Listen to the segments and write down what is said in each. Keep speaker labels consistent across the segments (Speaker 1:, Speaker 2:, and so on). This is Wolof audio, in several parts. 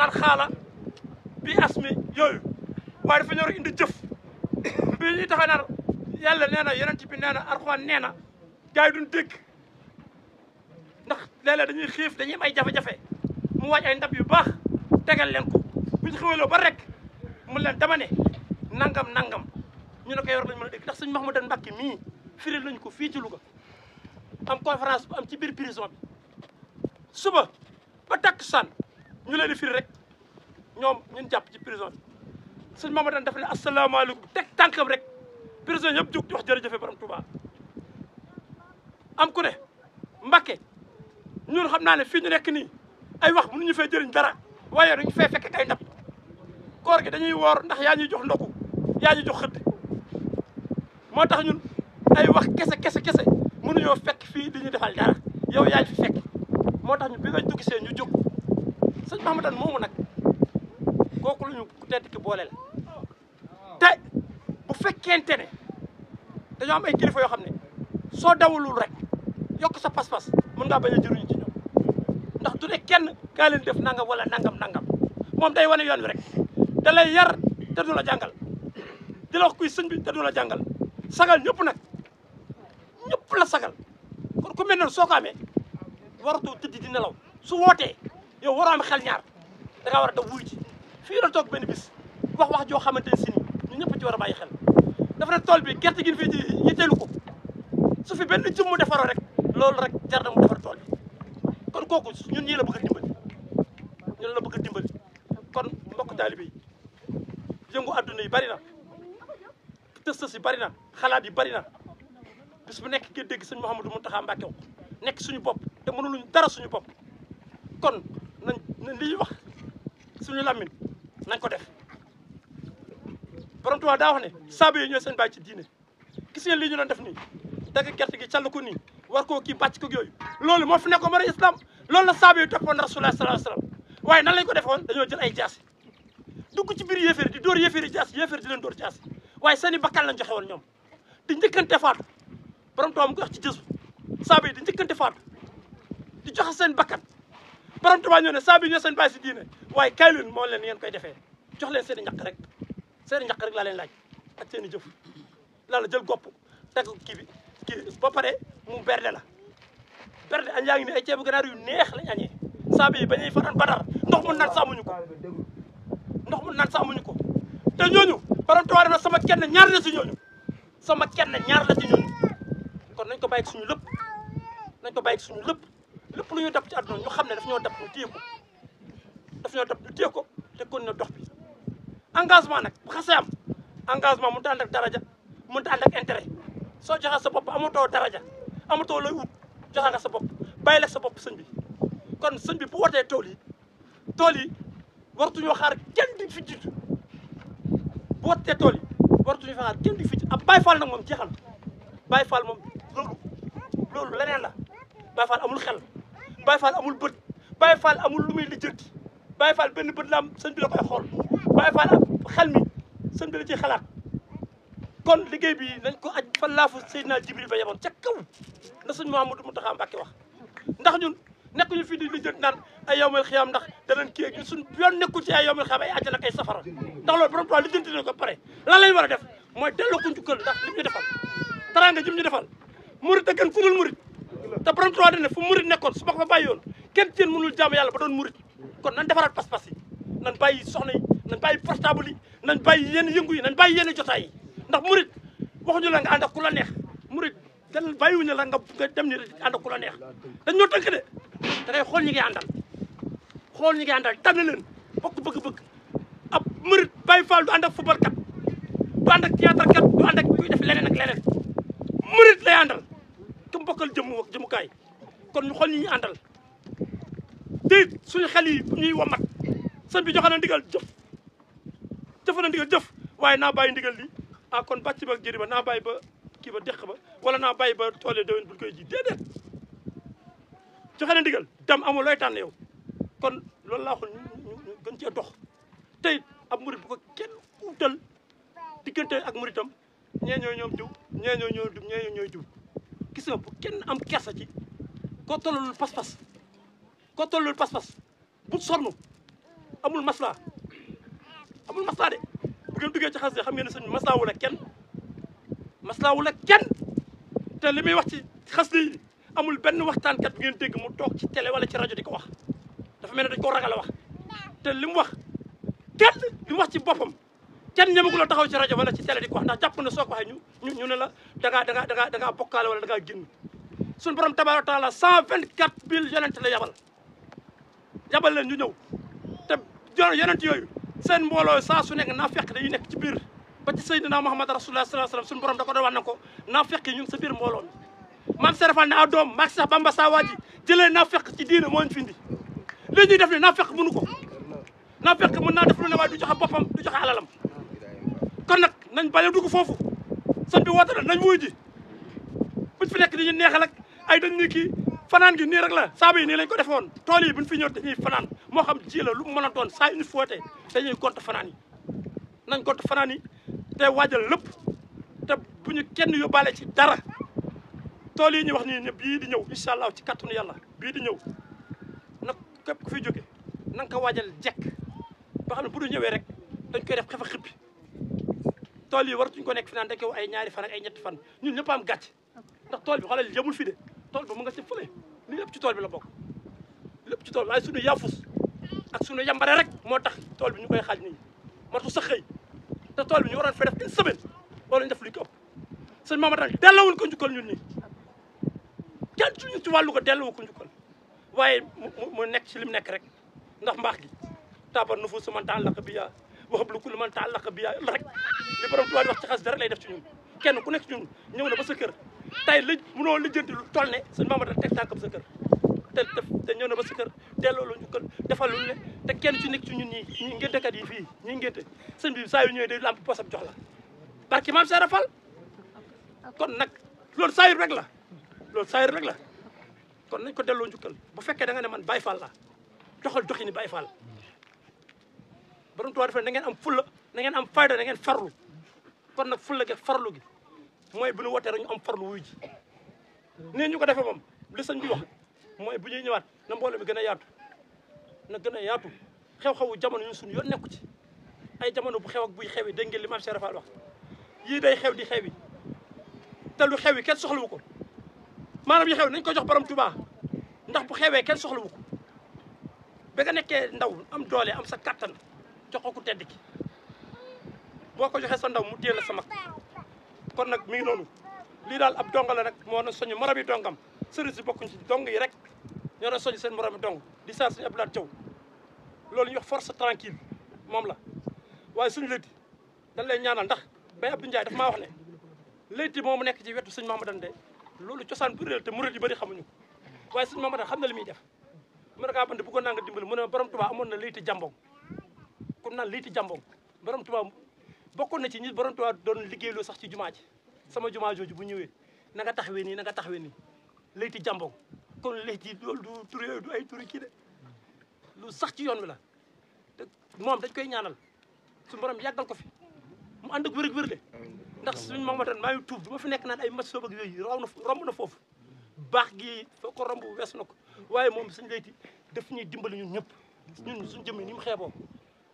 Speaker 1: naan xaala bi asmi yooyu waaye dafa ñor indi jëf bi ñuy taxaw naan yàlla nee na yonent bi nee na Alxuraan nee na gars yi duñ dégg ndax léeg-léeg dañuy xiif dañuy am ay jafe-jafe mu waaj ay ndab yu baax tegal leen ko bu ñu xewaloo ba rek mu leen dama ne nangam ñu ne ko yor lañ mën a dégg ndax sëñ Mahmoudane Mbacké mii firil nañu ko fii ci Louga am conférence bu am ci biir prison bi suba ba takkusaan ñu leen di firi rek ñoom ñun jàpp ci prison bi sëñ Mahmoudane dafa ne asalaamaaleykum teg tànkam rek prison yëpp jóg di wax jërëjëfe borom Touba am ku ne Mbacké ñun xam naa ne fii ñu nekk nii ay wax mënuñu fee jëriñ dara waaye dañu fee fekk ay ndab koor gi dañuy woor ndax yaa ñuy jox ndogu yaa ñuy jox xëdd moo tax ñun ay wax kese mënuñoo fekk fii di ñu defal dara yow yaa fi fekk moo tax ñu bi nga dugg see ñu jóg sëñ Mahmoudane moomu nag kooku la ñu ku tedd ki booleel te bu fekkente ne dañoo am ay kilifa yoo xam ne soo dawalul rek yokk sa pas-pas mën ngaa bañ a jëriñu ci ñoom ndax du ne kenn kaa leen def nangam wala nangam moom day wane yoon wi rek da lay yar te du la jàngal di la wax kuy sëñ bi te du la jàngal sagal ñëpp nag ñëpp la sagal kon ku mel noonu soo ko amee waratoo tëdd di nelaw su wootee yow waroo am xel ñaar da ngaa war a daw wuy ci fii la toog benn bis wax joo xamante ne si nii ñu ñëpp ci war a bàyyi xel dafa ne tool bi gerte gi fii ci yitteelu ko su fi benn jëm mu defaroo rek loolu rek jar na mu defar tool bi kon kooku ñun ñii la bëgg a dimbali ñun la bëgg a dimbali kon mbokk taalibe yi yëngu adduna yi bari na tës yi bari na xalaat yi bari na bis bu nekk ngeen dégg sëñ Mouhamadou Mountakha Mbacké nekk suñu bopp te mënuluñ dara suñu bopp kon nañ li ñuy wax suñu làmmiñ nañ ko def borom Tuubaa daa wax ne saaba yi ñooy seen bàyyi ci diine gis ngeen lii ñu doon def nii dagg gerte gi càll ko nii war koo kii bàcc ko yooyu loolu moo fi nekkoon mara islam loolu la saaba yi toppoon Rasulullah sallallahu alayhi wasallam waaye nan lañ ko defoon dañoo jël ay jaasi dugg ci biir yéeféer di dóor yéeféer yi jaasi yéeféer di leen dóor jaasi waaye seeni bakkan lañ joxe woon ñoom di njëkkante faatu borom Tuubaa mu ko wax ci jësu saaba yi di njëkkante faatu di joxe seen bakkan borom Tuubaa ñoo ne saaba yi ñoo seen bàyyi si diine waaye kaay leen moo leen ngeen koy defee jox leen seen i ñaq rek laa leen laaj ak seen i jëf laa la jël gopp teg kii bi kii ba pare mu berde la berde añ yaa ngi ne ay ceebu ganaar yu neex lañ añee saaba yi ba ñuy faran Badar ndox mu naan sàmmuñu ko te ñooñu borom Tuubaa na sama kenn ñaar la si ñooñu kon nañ ko bàyyi suñu lépp lépp lu ñu dab ci àdduna ñu xam ne daf ñoo dab ñu téye ko te kon na dox bi engagement nag bu xasee am engagement mënut a ànd ak daraja mënut a ànd ak intérêt soo joxe sa bopp amatoo daraja amatoo looy ut joxe nga sa bopp bàyyi la sa bopp sëñ bi kon sëñ bi bu wootee tool yi waratuñoo xaar kenn di fi jiitu bu wootee tool yi waratuñu fa xaar kenn di fi jiitu ab Baye Fall nag moom jeexal Baye Fall moom loolu leneen la Baye Fall amul xel Baye Fall amul bët Baye Fall amul lu muy lijjanti Baye Fall benn bët la am sëñ bi la koy xool Baye Fall xel mi sëñ bi la ciy xalaat kon liggéey bi nañ ko aj fa laafu Seydina Jibril ba yemoon ca kaw na sëñ Mouhamadou Mountakha Mbacké wax ndax ñun nekkuñu fii di lijjanti naan ay yawmal xiyaam ndax danañ kii ak suñ yoon nekkul ci ay yawmal xiyaam ay àjjana ak ay safara ndax loolu borom Tuubaa lijjanti nañ ko pare lan lañ war a def mooy delloo ko njukkal ndax lim ñu defal teraanga jim ñu defal murit a gën fu dul murit te borom Tuubaa dane fu murit nekkoon su ma ko fa bàyyi yoon kenn ci yéen mënul jaamu yàlla ba doon murit kon nañ defaraat pas-pas yi nañ bàyyi soxna yi nañ bàyyi portable yi nañ bàyyi yenn yëngu yi nañ bàyyi yenn jotaay yi ndax murit waxuñu la nga ànd ak ku la neex murit dan bàyyiwuñu la nga dem ni ànd ak ku la neex dañ ñoo tënk de da ngay xool ñi ngay àndal tànn leen bokk bëgg-bëgg ab murit Baye Fall du ànd ak football kat du ànd ak théâtre kat du ànd ak kuy def leneen ak leneen murit lay àndal ku mu bokkal jëmukaay kon ñu xool ñi ñuy àndal te suñu xel yi ñuy womat sëñ bi joxe na ndigal jëf waaye naa bàyyi ndigal li kon bàcc ba jëri ba naa bàyyi ba kii ba deq ba wala naa bàyyi ba toole déwén buñ koy ji déedéet joxe na ndigal dem amul looy tànn yow kon loolu laa xool ñu gën cee dox te it ab murit bu ko kenn utal diggante ak muritam ñee ñooy ñoom diw ñee ñooy diw gis nga bu kenn am kersa ci koo tollul pas-pas bu sonn amul masla de bu ngeen duggee ci xas de xam ngeen ne sëñ bi maslaawul ak kenn te li muy wax ci xas yi amul benn waxtaankat bu ngeen dégg mu toog ci télé wala ci rajo di ko wax dafa mel ne dañ ko ragal a wax te li mu wax kenn li mu wax ci boppam kenn ñemagul a taxaw ci rajo wala ci télé di ko wax ndax jàpp na soo ko waxee ñu ne la da ngaa bokkaale wala da ngaa génn suñu borom tabaaraka taala 124 000 yonent la yabal leen ñu ñëw te yonent yooyu seen mbooloo saa su nekk naa fekk dañuy nekk ci biir ba ci Seydina Muhammad rasulullah sallallahu alayhi wasallam suñu borom da ko doon wax na ko naa fekk ñu ngi sa biir mbooloo mi maam serafal ne a doom maag sax Bamba saa waa ji jëlee naa fekk ci diine moo ñu fi indi lii ñuy def ne naa fekk mënu ko naa fekk mën naa def lu ne waaye du joxe boppam du joxe alalam kon nag nañ bañ a dugg foofu sëñ bi woote na nañ wuy ji buñ fi nekk dañuy neexal ak ay dañ ni kii fanaan gi nii rek la saaba yi nii lañ ko defoon tool yi buñ fi ñëw dañuy fanaan moo xam ji la lu mu mën a doon saa yu ñu footee dañuy gont fanaan yi nañ gont fanaan yi te waajal lépp te bu ñu kenn yóbbaale ci dara tool yi ñuy wax nii ne bii di ñëw incha allah ci kattanu yàlla bii di ñëw nag képp ku fi jóge na nga ko waajal jekk ba xam ne bu du ñëwee rek dañ koy def xefa xippi tool yi waratuñ ko nekk fi naan dañ koy ay ñaari fan ak ay ñetti fan ñun ñëpp am gàcc ndax tool bi xoolal yemul fi de tool bi mu nga ci fële li lépp ci tool bi la bokk lépp ci tool bi waaye suñu yaafus ak suñu yambare rek moo tax tool bi ñu koy xaaj nii matu sa xëy te tool bi ñu waroon fay def une semaine wala ñu def lu ko ëpp sëñ Mamadou dellawuñ ko njukkal ñun nii kenn suñu ci wàllu ko dellawu ko njukkal waaye mu nekk ci li mu nekk rek ndax mbaax gi tabar nu fu su man ta'allaqa biya waxab lu kulli man ta'allaqa biya rek li borom tubaab di wax ci xas dara lay def ci ñun kenn ku nekk ci ñun ñëw na ba sa kër tey li mënoo lijjanti lu toll ne sëñ Mamadou teg tànkam sa kër te ñëw na ba sa kër delloo la njukkal defal lu ne te kenn ci nekk ci ñun ñi ngéntekat yi fii ñi ngénte sëñ bi saa yu ñëwee day lamp posam jox la barki maam Seera Fall kon nag loolu saayir rek la loolu saayir rek la kon nañ ko delloo njukkal bu fekkee da nga ne man Baye Fall la doxal doxini Baye Fall borom tubaab def na ngeen am fulla na ngeen am fayda na ngeen farlu kon nag fulla gi farlu gi mooy bu ñu wootee rek ñu am farlu wuy ji nii ñu ko defee moom li sëñ bi wax mooy bu ñuy ñëwaat na mbooloo mi gën a yaatu na gën a yaatu xew-xewu jamono ñun suñu yoon nekku ci ay jamono bu xew ak buy xewi dégg ngeen li maam Cheikh Rafal wax yii day xew di xewi te lu xewi kenn soxlawu ko maanaam yi xew nañ ko jox borom Touba ndax bu xewee kenn soxlawu ko ba nga nekkee ndaw am doole am sa kattan jox ko ku tedd ki boo ko joxee sa ndaw mu téye la sa mag kon nag mi ngi noonu lii daal ab dong la nag moo na soñu moromi dongam sëriñ si bokkuñ ci dong yi rek ñoo na soñu seen moromi dong di saar suñu Abdoulaye Thiaw loolu ñuy wax force tranquille moom la waaye suñu léyti dañ lay ñaanal ndax Baye Abdou Ndiaye daf maa wax ne léyti moomu nekk ci wetu sëñ Mamadou de loolu cosaan bu réel te murid yi bëri xamuñu ko waaye sëñ Mamadou xam na li muy def mu ne kaa bande bëggoon naa nga dimbali mu ne borom Touba amoon na léyti jambong comme naan léyti jambong borom Touba bokkoon na ci ñi borom Touba doon liggéeyloo sax ci jumaa ji sama jumaa jooju bu ñëwee na nga taxawee nii na nga taxawee nii léyti jambong kon léyti loolu du tur yooyu du ay turi kii de lu sax ci yoon wi la te moom dañ koy ñaanal su borom yàggal ko fi mu ànd ak wér le ndax suñu Mamadou maa ngi tuub du ma fi nekk naan ay mat soob ak yooyu romb na foofu baax gi foo ko romb weesu na ko waaye moom suñu léyti daf ñuy dimbali ñun ñëpp ñun suñu jëmee ni mu xeeboo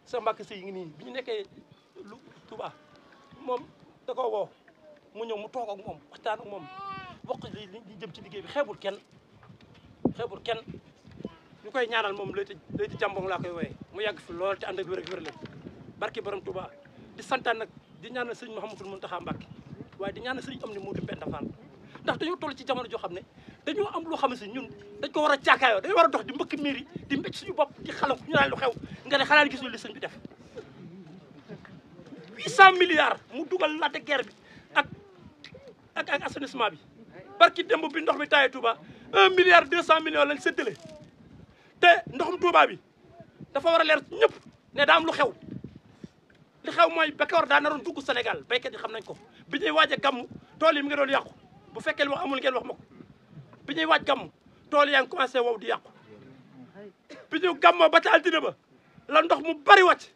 Speaker 1: sa mbàkk si yi ngi nii bi ñu nekkee lu Touba moom da ko woo mu ñëw mu toog ak moom waxtaan ak moom wax li jëm ci liggéey bi xeebul kenn ñu koy ñaanal moom léyti jàmbong laa koy wooyee mu yàgg fi lool te ànd ak wér la barki borom Touba di santaan nag di ñaanal sëriñ Mouhamadou Mountakha Mbacké waaye di ñaanal sëriñ Amdi Modou Penda Fall ndax dañoo toll ci jamono joo xam ne dañoo am loo xam ne si ñun dañ ko war a caakaayoo dañu war a dox di mbëkk miir yi di mbécc suñu bopp di xalam ñu naan lu xew nga ne xanaa gisul li sëñ bi def 800 milliards mu dugal latte guerre bi ak assainissement bi barki démb bi ndox mi taayee Touba 1 milliard 200 millions lañ séddale te ndoxum Touba bi dafa war a leer ñëpp ne daa am lu xew li xew mooy Bekor daa naroon dugg Sénégal béykat yi xam nañ ko bi ñuy waaj a gàmm tool yi mi ngi doon yàqu bu fekkee li wax amul ngeen wax ma ko bi ñuy waaj gàmm tool yaa ngi commencé wow di yàqu bi ñu gàmmoo ba ca altine ba la ndox mu bari wàcc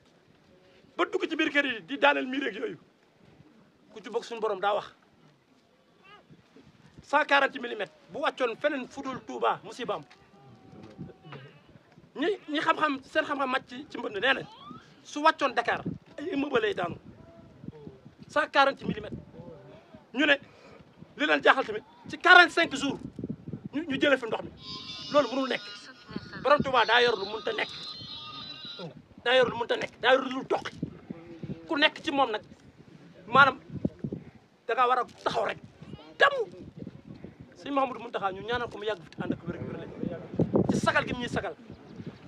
Speaker 1: ba dugg ci biir kër yi di daaneel miir ak yooyu ku ci bokk suñu borom daa wax 140 millimètres bu wàccoon feneen fudul Touba musibaam ñi xam-xam seen xam-xam màcc ci mbënd nee na su wàccoon Dakar ay immeuble lay daanu 140 millimètres ñu ne li leen jaaxal tamit ci 45 jours ñu jëlee fi ndox mi loolu mënul nekk borom Touba daa yor lu mënta nekk daa yor lu mënta nekk daa yor lu toqi ku nekk ci moom nag maanaam da ngaa war a taxaw rek dem sëñ Mouhamadou Mountakha ñu ñaanal ko mu yàgg fi ànd ak wér ci sagal gi ñuy sagal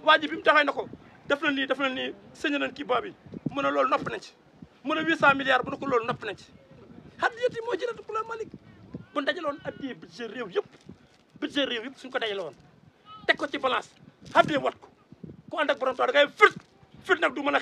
Speaker 1: waa ji bi mu taxee na ko def na nii sëñ nañ kii boobu mu ne loolu nopp nañ ci mu ne 800 milliards bu ne ko loolu nopp nañ ci hadiyat yi moo jëlatu ku la Malick bu dajaloon addiye budget réew yëpp suñ ko dajale woon teg ko ci balance hadiyat wat ko ku ànd ak borom tool da ngay fit nag du mën a